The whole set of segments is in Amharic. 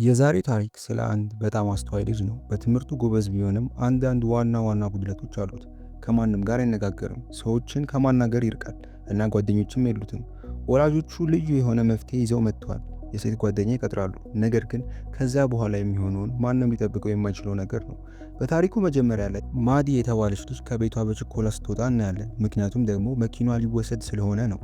የዛሬው ታሪክ ስለ አንድ በጣም አስተዋይ ልጅ ነው። በትምህርቱ ጎበዝ ቢሆንም አንዳንድ ዋና ዋና ጉድለቶች አሉት። ከማንም ጋር አይነጋገርም፣ ሰዎችን ከማናገር ይርቃል እና ጓደኞችም የሉትም። ወላጆቹ ልዩ የሆነ መፍትሄ ይዘው መጥተዋል። የሴት ጓደኛ ይቀጥራሉ። ነገር ግን ከዛ በኋላ የሚሆነውን ማንም ሊጠብቀው የማይችለው ነገር ነው። በታሪኩ መጀመሪያ ላይ ማዲ የተባለች ልጅ ከቤቷ በችኮላ ስትወጣ እናያለን። ምክንያቱም ደግሞ መኪናዋ ሊወሰድ ስለሆነ ነው።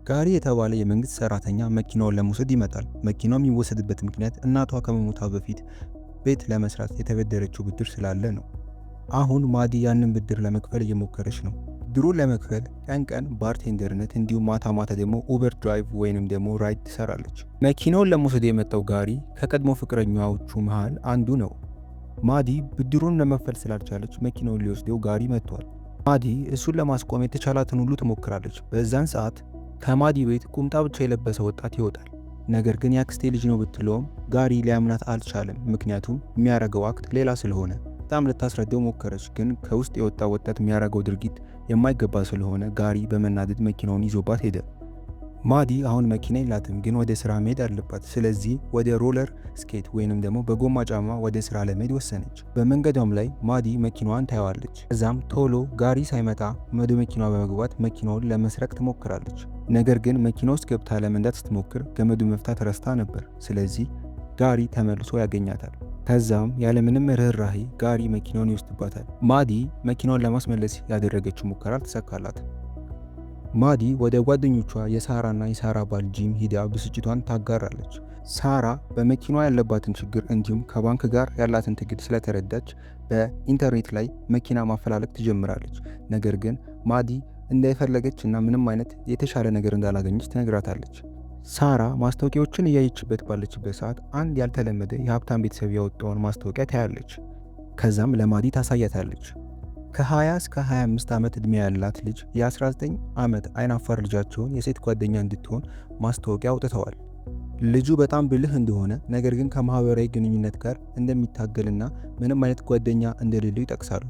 ጋሪ የተባለ የመንግስት ሰራተኛ መኪናውን ለመውሰድ ይመጣል። መኪናው የሚወሰድበት ምክንያት እናቷ ከመሞቷ በፊት ቤት ለመስራት የተበደረችው ብድር ስላለ ነው። አሁን ማዲ ያንን ብድር ለመክፈል እየሞከረች ነው። ብድሩን ለመክፈል ቀን ቀን bartender ነት እንዲሁም ማታ ማታ ደግሞ Uber drive ወይንም ደግሞ ride ትሰራለች። መኪናውን ለመውሰድ የመጣው ጋሪ ከቀድሞ ፍቅረኛዎቹ መሃል አንዱ ነው። ማዲ ብድሩን ለመክፈል ስላልቻለች መኪናውን ሊወስደው ጋሪ መጥቷል። ማዲ እሱን ለማስቆም የተቻላትን ሁሉ ትሞክራለች። በዛን ሰዓት ከማዲ ቤት ቁምጣ ብቻ የለበሰ ወጣት ይወጣል። ነገር ግን የአክስቴ ልጅ ነው ብትለውም ጋሪ ሊያምናት አልቻለም። ምክንያቱም የሚያረገው act ሌላ ስለሆነ። በጣም ልታስረዳው ሞከረች፣ ግን ከውስጥ የወጣ ወጣት የሚያረገው ድርጊት የማይገባ ስለሆነ ጋሪ በመናደድ መኪናውን ይዞባት ሄደ። ማዲ አሁን መኪና የላትም፣ ግን ወደ ስራ መሄድ አለባት። ስለዚህ ወደ roller skate ወይንም ደግሞ በጎማ ጫማ ወደ ስራ ለመሄድ ወሰነች። በመንገዷም ላይ ማዲ መኪናዋን ታየዋለች። ከዛም ቶሎ ጋሪ ሳይመጣ ወደ መኪናዋ በመግባት መኪናውን ለመስረቅ ትሞክራለች። ነገር ግን መኪና ውስጥ ገብታ ለመንዳት ስትሞክር ገመዱን መፍታት ረስታ ነበር። ስለዚህ ጋሪ ተመልሶ ያገኛታል። ከዛም ያለምንም ርኅራሄ ጋሪ መኪናውን ይወስድባታል። ማዲ መኪናውን ለማስመለስ ያደረገችው ሙከራ አልተሳካላት። ማዲ ወደ ጓደኞቿ የሳራና የሳራ ባል ጂም ሂዳ ብስጭቷን ታጋራለች። ሳራ በመኪናዋ ያለባትን ችግር እንዲሁም ከባንክ ጋር ያላትን ትግል ስለተረዳች በኢንተርኔት ላይ መኪና ማፈላለግ ትጀምራለች። ነገር ግን ማዲ እንዳይፈለገች እና ምንም አይነት የተሻለ ነገር እንዳላገኘች ትነግራታለች። ሳራ ማስታወቂያዎችን እያየችበት ባለችበት ሰዓት አንድ ያልተለመደ የሀብታም ቤተሰብ ያወጣውን ማስታወቂያ ታያለች። ከዛም ለማዲ ታሳያታለች። ከ20 እስከ 25 ዓመት ዕድሜ ያላት ልጅ የ19 ዓመት አይናፋር ልጃቸውን የሴት ጓደኛ እንድትሆን ማስታወቂያ አውጥተዋል። ልጁ በጣም ብልህ እንደሆነ ነገር ግን ከማህበራዊ ግንኙነት ጋር እንደሚታገልና ምንም አይነት ጓደኛ እንደሌለው ይጠቅሳሉ።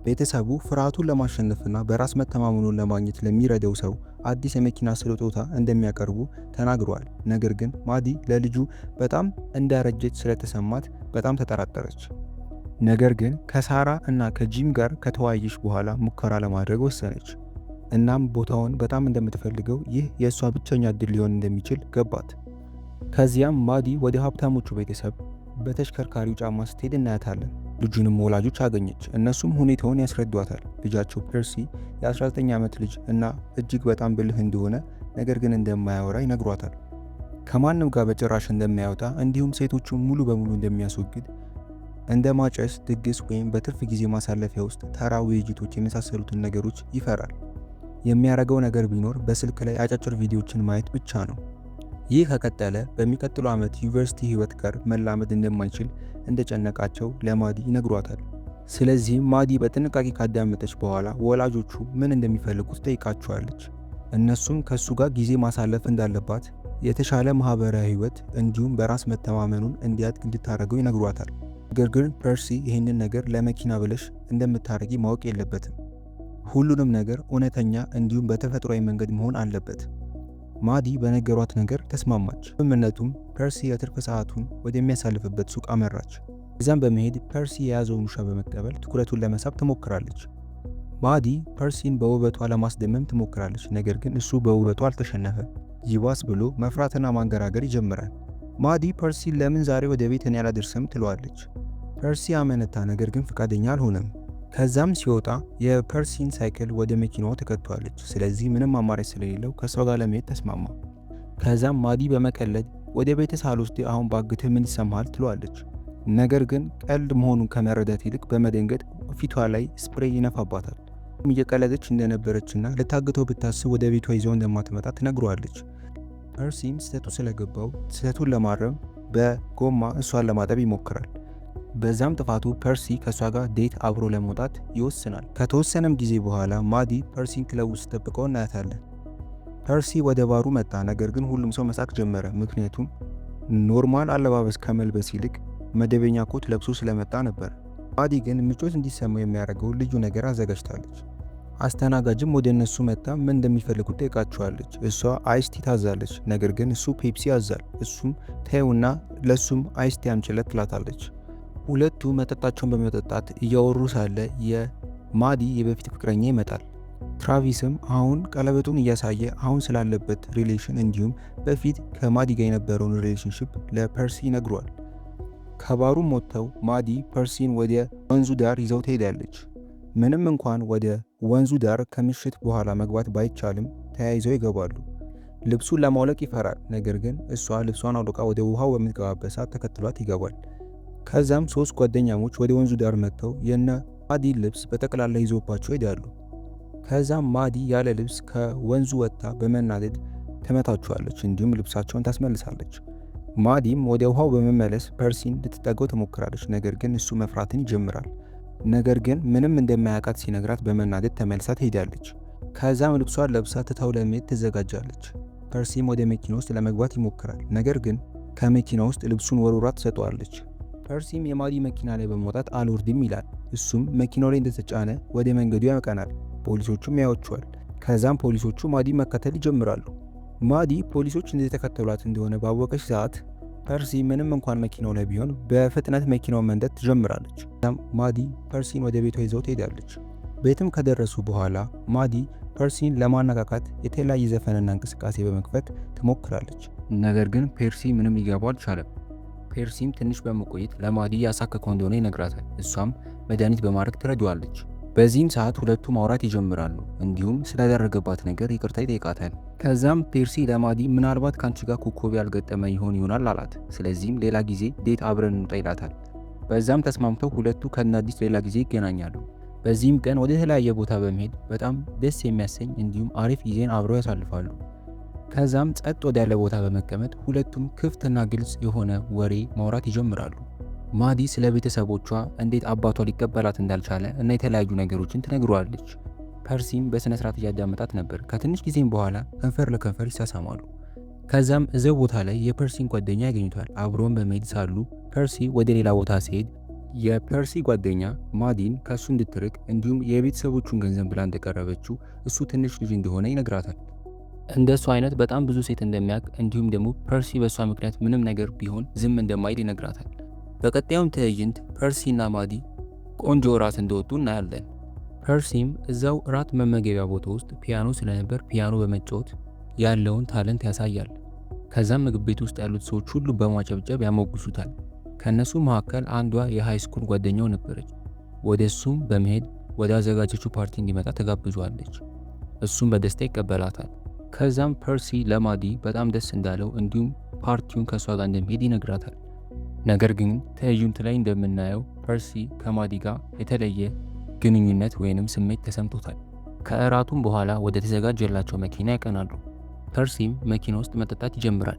ቤተሰቡ ፍርሃቱን ለማሸነፍና በራስ መተማመኑን ለማግኘት ለሚረዳው ሰው አዲስ የመኪና ስጦታ እንደሚያቀርቡ ተናግረዋል። ነገር ግን ማዲ ለልጁ በጣም እንዳረጀች ስለተሰማት በጣም ተጠራጠረች። ነገር ግን ከሳራ እና ከጂም ጋር ከተወያየች በኋላ ሙከራ ለማድረግ ወሰነች። እናም ቦታውን በጣም እንደምትፈልገው ይህ የእሷ ብቸኛ እድል ሊሆን እንደሚችል ገባት። ከዚያም ማዲ ወደ ሀብታሞቹ ቤተሰብ በተሽከርካሪው ጫማ ስትሄድ እናያታለን። ልጁንም ወላጆች አገኘች። እነሱም ሁኔታውን ያስረዷታል። ልጃቸው ፐርሲ የ19 ዓመት ልጅ እና እጅግ በጣም ብልህ እንደሆነ ነገር ግን እንደማያወራ ይነግሯታል። ከማንም ጋር በጭራሽ እንደማያወጣ እንዲሁም ሴቶቹን ሙሉ በሙሉ እንደሚያስወግድ፣ እንደ ማጨስ፣ ድግስ ወይም በትርፍ ጊዜ ማሳለፊያ ውስጥ ተራ ውይይቶች የመሳሰሉትን ነገሮች ይፈራል። የሚያደርገው ነገር ቢኖር በስልክ ላይ አጫጭር ቪዲዮዎችን ማየት ብቻ ነው። ይህ ከቀጠለ በሚቀጥለው ዓመት ዩኒቨርሲቲ ህይወት ጋር መላመድ እንደማይችል እንደጨነቃቸው ለማዲ ይነግሯታል። ስለዚህም ማዲ በጥንቃቄ ካዳመጠች በኋላ ወላጆቹ ምን እንደሚፈልጉ ትጠይቃቸዋለች። እነሱም ከእሱ ጋር ጊዜ ማሳለፍ እንዳለባት፣ የተሻለ ማህበራዊ ህይወት እንዲሁም በራስ መተማመኑን እንዲያድግ እንድታደርገው ይነግሯታል። ነገር ግን ፐርሲ ይህንን ነገር ለመኪና ብለሽ እንደምታደርጊ ማወቅ የለበትም። ሁሉንም ነገር እውነተኛ እንዲሁም በተፈጥሯዊ መንገድ መሆን አለበት። ማዲ በነገሯት ነገር ተስማማች። ስምምነቱም ፐርሲ የትርፍ ሰዓቱን ወደሚያሳልፍበት ሱቅ አመራች። እዚያም በመሄድ ፐርሲ የያዘውን ውሻ በመቀበል ትኩረቱን ለመሳብ ትሞክራለች። ማዲ ፐርሲን በውበቷ ለማስደመም ትሞክራለች። ነገር ግን እሱ በውበቷ አልተሸነፈም። ይባስ ብሎ መፍራትና ማንገራገር ይጀምራል። ማዲ ፐርሲን ለምን ዛሬ ወደ ቤት እኔ አላደርስም ትለዋለች። ፐርሲ አመነታ፣ ነገር ግን ፈቃደኛ አልሆነም። ከዛም ሲወጣ የፐርሲን ሳይክል ወደ መኪናዋ ትከቷለች። ስለዚህ ምንም አማራጭ ስለሌለው ከእሷ ጋር ለመሄድ ተስማማ። ከዛም ማዲ በመቀለድ ወደ ቤት ሳልወስድ አሁን ባግትህ ምን ይሰማሃል ትለዋለች። ነገር ግን ቀልድ መሆኑን ከመረዳት ይልቅ በመደንገጥ ፊቷ ላይ spray ይነፋባታል። እየቀለደች እንደነበረችና ልታግተው ብታስብ ወደ ቤቷ ይዘው እንደማትመጣ ትነግረዋለች። ፐርሲም ስህተቱ ስለገባው ስህተቱን ለማረም በጎማ እሷን ለማጠብ ይሞክራል። በዛም ጥፋቱ ፐርሲ ከእሷ ጋር date አብሮ ለመውጣት ይወስናል። ከተወሰነም ጊዜ በኋላ ማዲ ፐርሲን ክለብ ውስጥ ጠብቀው እናያታለን። ፐርሲ ወደ ባሩ መጣ። ነገር ግን ሁሉም ሰው መሳቅ ጀመረ። ምክንያቱም normal አለባበስ ከመልበስ ይልቅ መደበኛ ኮት ለብሶ ስለመጣ ነበር። ማዲ ግን ምቾት እንዲሰማው የሚያደርገው ልዩ ነገር አዘጋጅታለች። አስተናጋጅም ወደ እነሱ መጥታ ምን እንደሚፈልጉ ጠይቃቸዋለች። እሷ iced tea ታዛለች፣ ነገር ግን እሱ ፔፕሲ ያዛል። እሱም ተይውና ለሱም iced tea አምጪለት ትላታለች። ሁለቱ መጠጣቸውን በመጠጣት እያወሩ ሳለ የማዲ የበፊት ፍቅረኛ ይመጣል። ትራቪስም አሁን ቀለበቱን እያሳየ አሁን ስላለበት relation እንዲሁም በፊት ከማዲ ጋር የነበረውን relationship ለፐርሲ ይነግረዋል። ከባሩም ወጥተው ማዲ ፐርሲን ወደ ወንዙ ዳር ይዘው ትሄዳለች። ምንም እንኳን ወደ ወንዙ ዳር ከምሽት በኋላ መግባት ባይቻልም ተያይዘው ይገባሉ። ልብሱን ለማውለቅ ይፈራል። ነገር ግን እሷ ልብሷን አውልቃ ወደ ውሃው በምትገባበት ሰዓት ተከትሏት ይገባል። ከዛም ሶስት ጓደኛሞች ወደ ወንዙ ዳር መጥተው የነ ማዲ ልብስ በጠቅላላ ይዞባቸው ይሄዳሉ። ከዛም ማዲ ያለ ልብስ ከወንዙ ወጥታ በመናደድ ትመታቸዋለች፣ እንዲሁም ልብሳቸውን ታስመልሳለች። ማዲም ወደ ውሃው በመመለስ ፐርሲን ልትጠጋው ትሞክራለች። ነገር ግን እሱ መፍራትን ይጀምራል። ነገር ግን ምንም እንደማያውቃት ሲነግራት በመናደድ ተመልሳ ትሄዳለች። ከዛም ልብሷን ለብሳ ትታው ለመሄድ ትዘጋጃለች። ፐርሲም ወደ መኪና ውስጥ ለመግባት ይሞክራል። ነገር ግን ከመኪና ውስጥ ልብሱን ወርውራ ትሰጠዋለች። ፐርሲም የማዲ መኪና ላይ በመውጣት አልወርድም ይላል። እሱም መኪናው ላይ እንደተጫነ ወደ መንገዱ ያቀናል። ፖሊሶቹም ያዩዋቸዋል። ከዛም ፖሊሶቹ ማዲ መከተል ይጀምራሉ። ማዲ ፖሊሶች እንደተከተሏት እንደሆነ ባወቀች ሰዓት ፐርሲ ምንም እንኳን መኪናው ላይ ቢሆን በፍጥነት መኪናውን መንዳት ትጀምራለች። ከዛም ማዲ ፐርሲን ወደ ቤቷ ይዘው ትሄዳለች። ቤትም ከደረሱ በኋላ ማዲ ፐርሲን ለማነቃቃት የተለያየ ዘፈንና እንቅስቃሴ በመክፈት ትሞክራለች። ነገር ግን ፐርሲ ምንም ሊገባው አልቻለም። ፐርሲም ትንሽ በመቆየት ለማዲ ያሳከከው እንደሆነ ይነግራታል። እሷም መድኃኒት በማድረግ ትረዳዋለች። በዚህም ሰዓት ሁለቱ ማውራት ይጀምራሉ። እንዲሁም ስላደረገባት ነገር ይቅርታ ይጠይቃታል። ከዛም ፔርሲ ለማዲ ምናልባት ካንቺ ጋር ኮከብ ያልገጠመ ይሆን ይሆናል አላት። ስለዚህም ሌላ ጊዜ date አብረን እንውጣ ይላታል። በዛም ተስማምተው ሁለቱ ከነአዲስ ሌላ ጊዜ ይገናኛሉ። በዚህም ቀን ወደ ተለያየ ቦታ በመሄድ በጣም ደስ የሚያሰኝ እንዲሁም አሪፍ ጊዜን አብረው ያሳልፋሉ። ከዛም ጸጥ ወዳለ ቦታ በመቀመጥ ሁለቱም ክፍትና ግልጽ የሆነ ወሬ ማውራት ይጀምራሉ። ማዲ ስለ ቤተሰቦቿ እንዴት አባቷ ሊቀበላት እንዳልቻለ እና የተለያዩ ነገሮችን ትነግረዋለች። ፐርሲም በስነ ስርዓት እያዳመጣት ነበር። ከትንሽ ጊዜም በኋላ ከንፈር ለከንፈር ይሳሳማሉ። ከዛም እዚያው ቦታ ላይ የፐርሲን ጓደኛ ያገኙታል። አብሮን በመሄድ ሳሉ ፐርሲ ወደ ሌላ ቦታ ሲሄድ የፐርሲ ጓደኛ ማዲን ከእሱ እንድትርቅ እንዲሁም የቤተሰቦቹን ገንዘብ ብላ እንደቀረበችው እሱ ትንሽ ልጅ እንደሆነ ይነግራታል። እንደሱ አይነት በጣም ብዙ ሴት እንደሚያውቅ እንዲሁም ደግሞ ፐርሲ በእሷ ምክንያት ምንም ነገር ቢሆን ዝም እንደማይል ይነግራታል። በቀጣዩም ትዕይንት ፐርሲ እና ማዲ ቆንጆ እራት እንደወጡ እናያለን። ፐርሲም እዛው እራት መመገቢያ ቦታ ውስጥ ፒያኖ ስለነበር ፒያኖ በመጫወት ያለውን talent ያሳያል። ከዛም ምግብ ቤት ውስጥ ያሉት ሰዎች ሁሉ በማጨብጨብ ያሞግሱታል። ከእነሱ መካከል አንዷ የ high school ጓደኛው ነበረች። ወደ እሱም በመሄድ ወደ አዘጋጀችው ፓርቲ እንዲመጣ ተጋብዟለች። እሱም በደስታ ይቀበላታል። ከዛም ፐርሲ ለማዲ በጣም ደስ እንዳለው እንዲሁም ፓርቲውን ከእሷ ጋር እንደሚሄድ ይነግራታል። ነገር ግን ትዕይንቱ ላይ እንደምናየው ፐርሲ ከማዲ ጋር የተለየ ግንኙነት ወይንም ስሜት ተሰምቶታል። ከእራቱም በኋላ ወደ ተዘጋጀላቸው መኪና ያቀናሉ። ፐርሲም መኪና ውስጥ መጠጣት ይጀምራል።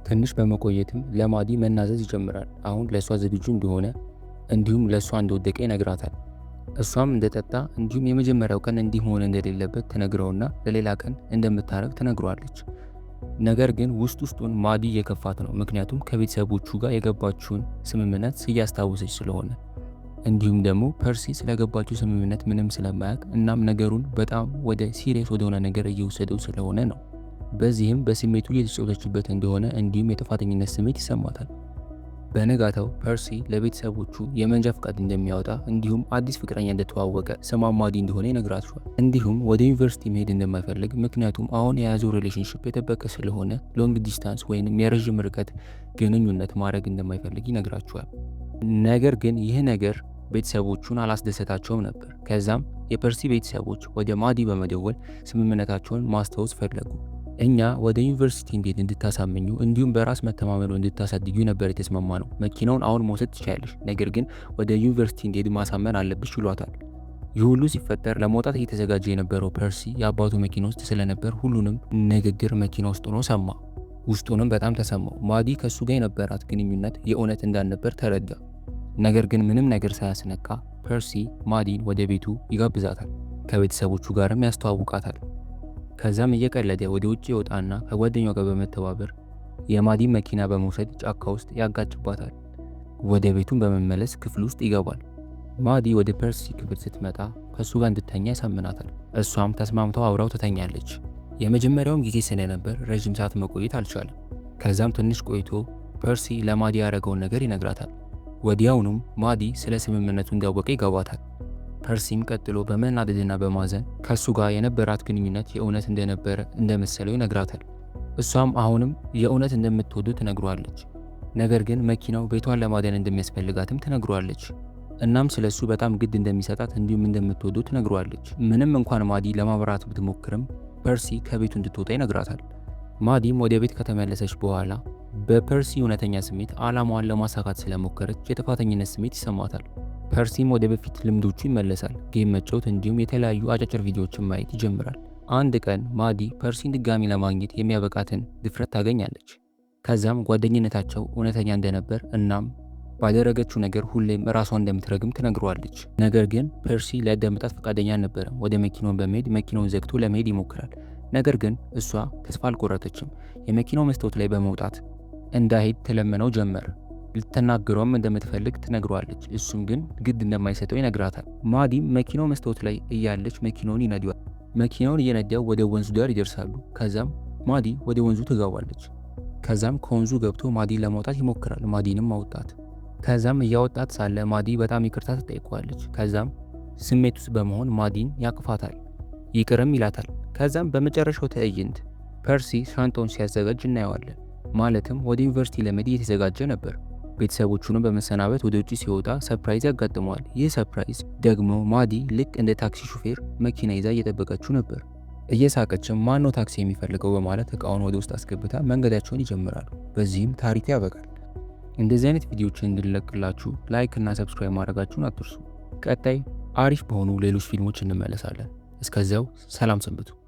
ትንሽ በመቆየትም ለማዲ መናዘዝ ይጀምራል። አሁን ለእሷ ዝግጁ እንደሆነ እንዲሁም ለእሷ እንደወደቀ ይነግራታል። እሷም እንደጠጣ እንዲሁም የመጀመሪያው ቀን እንዲህ መሆን እንደሌለበት ትነግረውና ለሌላ ቀን እንደምታረግ ትነግረዋለች። ነገር ግን ውስጥ ውስጡን ማዲ እየከፋት ነው። ምክንያቱም ከቤተሰቦቹ ጋር የገባችውን ስምምነት እያስታወሰች ስለሆነ እንዲሁም ደግሞ ፐርሲ ስለገባችው ስምምነት ምንም ስለማያውቅ እናም ነገሩን በጣም ወደ serious ወደሆነ ነገር እየወሰደው ስለሆነ ነው። በዚህም በስሜቱ እየተጫወተችበት እንደሆነ እንዲሁም የጥፋተኝነት ስሜት ይሰማታል። በነጋታው ፐርሲ ለቤተሰቦቹ የመንጃ ፍቃድ እንደሚያወጣ እንዲሁም አዲስ ፍቅረኛ እንደተዋወቀ ስሟ ማዲ እንደሆነ ይነግራቸዋል። እንዲሁም ወደ ዩኒቨርሲቲ መሄድ እንደማይፈልግ ምክንያቱም አሁን የያዘው relationship የጠበቀ ስለሆነ long distance ወይንም የረዥም ርቀት ግንኙነት ማድረግ እንደማይፈልግ ይነግራቸዋል። ነገር ግን ይህ ነገር ቤተሰቦቹን አላስደሰታቸውም ነበር። ከዛም የፐርሲ ቤተሰቦች ወደ ማዲ በመደወል ስምምነታቸውን ማስታወስ ፈለጉ። እኛ ወደ ዩኒቨርሲቲ እንዴት እንድታሳምኙ እንዲሁም በራስ መተማመኑ እንድታሳድጊ ነበር የተስማማ ነው። መኪናውን አሁን መውሰድ ትችያለሽ፣ ነገር ግን ወደ ዩኒቨርሲቲ እንዲሄድ ማሳመን አለብሽ ይሏታል። ይህ ሁሉ ሲፈጠር ለመውጣት እየተዘጋጀ የነበረው ፐርሲ የአባቱ መኪና ውስጥ ስለነበር ሁሉንም ንግግር መኪና ውስጥ ሆኖ ሰማ። ውስጡንም በጣም ተሰማው። ማዲ ከእሱ ጋር የነበራት ግንኙነት የእውነት እንዳልነበር ተረዳ። ነገር ግን ምንም ነገር ሳያስነካ ፐርሲ ማዲን ወደ ቤቱ ይጋብዛታል። ከቤተሰቦቹ ጋርም ያስተዋውቃታል። ከዛም እየቀለደ ወደ ውጭ ይወጣና ከጓደኛው ጋር በመተባበር የማዲን መኪና በመውሰድ ጫካ ውስጥ ያጋጭባታል። ወደ ቤቱም በመመለስ ክፍል ውስጥ ይገባል። ማዲ ወደ ፐርሲ ክፍል ስትመጣ ከእሱ ጋር እንድተኛ ያሳምናታል። እሷም ተስማምተው አብራው ትተኛለች። የመጀመሪያውም ጊዜ ስለነበር ረዥም ሰዓት መቆየት አልቻለም። ከዛም ትንሽ ቆይቶ ፐርሲ ለማዲ ያደረገውን ነገር ይነግራታል። ወዲያውኑም ማዲ ስለ ስምምነቱ እንዳወቀ ይገባታል። ፐርሲም ቀጥሎ በመናደድና በማዘን ከእሱ ጋር የነበራት ግንኙነት የእውነት እንደነበረ እንደመሰለው ይነግራታል። እሷም አሁንም የእውነት እንደምትወደው ትነግረዋለች። ነገር ግን መኪናው ቤቷን ለማዳን እንደሚያስፈልጋትም ትነግረዋለች። እናም ስለ እሱ በጣም ግድ እንደሚሰጣት እንዲሁም እንደምትወደው ትነግረዋለች። ምንም እንኳን ማዲ ለማብራት ብትሞክርም ፐርሲ ከቤቱ እንድትወጣ ይነግራታል። ማዲም ወደ ቤት ከተመለሰች በኋላ በፐርሲ እውነተኛ ስሜት ዓላማዋን ለማሳካት ስለሞከረች የጥፋተኝነት ስሜት ይሰማታል። ፐርሲም ወደ በፊት ልምዶቹ ይመለሳል። Game መጫወት እንዲሁም የተለያዩ አጫጭር ቪዲዮዎችን ማየት ይጀምራል። አንድ ቀን ማዲ ፐርሲን ድጋሚ ለማግኘት የሚያበቃትን ድፍረት ታገኛለች። ከዛም ጓደኝነታቸው እውነተኛ እንደነበር እናም ባደረገችው ነገር ሁሌም ራሷን እንደምትረግም ትነግረዋለች። ነገር ግን ፐርሲ ሊያዳምጣት ፈቃደኛ አልነበረም። ወደ መኪናውን በመሄድ መኪናውን ዘግቶ ለመሄድ ይሞክራል። ነገር ግን እሷ ተስፋ አልቆረጠችም። የመኪናው መስታወት ላይ በመውጣት እንዳይሄድ ትለምነው ጀመር። ልትናገረውም እንደምትፈልግ ትነግረዋለች። እሱም ግን ግድ እንደማይሰጠው ይነግራታል። ማዲም መኪናው መስታወት ላይ እያለች መኪናውን ይነዳዋል። መኪናውን እየነዳው ወደ ወንዙ ዳር ይደርሳሉ። ከዛም ማዲ ወደ ወንዙ ትገባለች። ከዛም ከወንዙ ገብቶ ማዲን ለማውጣት ይሞክራል። ማዲንም አወጣት። ከዛም እያወጣት ሳለ ማዲ በጣም ይቅርታ ትጠይቀዋለች። ከዛም ስሜት ውስጥ በመሆን ማዲን ያቅፋታል፣ ይቅርም ይላታል። ከዛም በመጨረሻው ትዕይንት ፐርሲ ሻንጣውን ሲያዘጋጅ እናየዋለን። ማለትም ወደ ዩኒቨርሲቲ ለመሄድ እየተዘጋጀ ነበር። ቤተሰቦቹንም በመሰናበት ወደ ውጭ ሲወጣ surprise ያጋጥመዋል። ይህ surprise ደግሞ ማዲ ልክ እንደ ታክሲ ሹፌር መኪና ይዛ እየጠበቀችው ነበር። እየሳቀችም ማነው ታክሲ የሚፈልገው በማለት እቃውን ወደ ውስጥ አስገብታ መንገዳቸውን ይጀምራሉ። በዚህም ታሪኩ ያበቃል። እንደዚህ አይነት ቪዲዮዎችን እንድንለቅላችሁ like እና subscribe ማድረጋችሁን አትርሱ። ቀጣይ አሪፍ በሆኑ ሌሎች ፊልሞች እንመለሳለን። እስከዚያው ሰላም ሰንብቱ።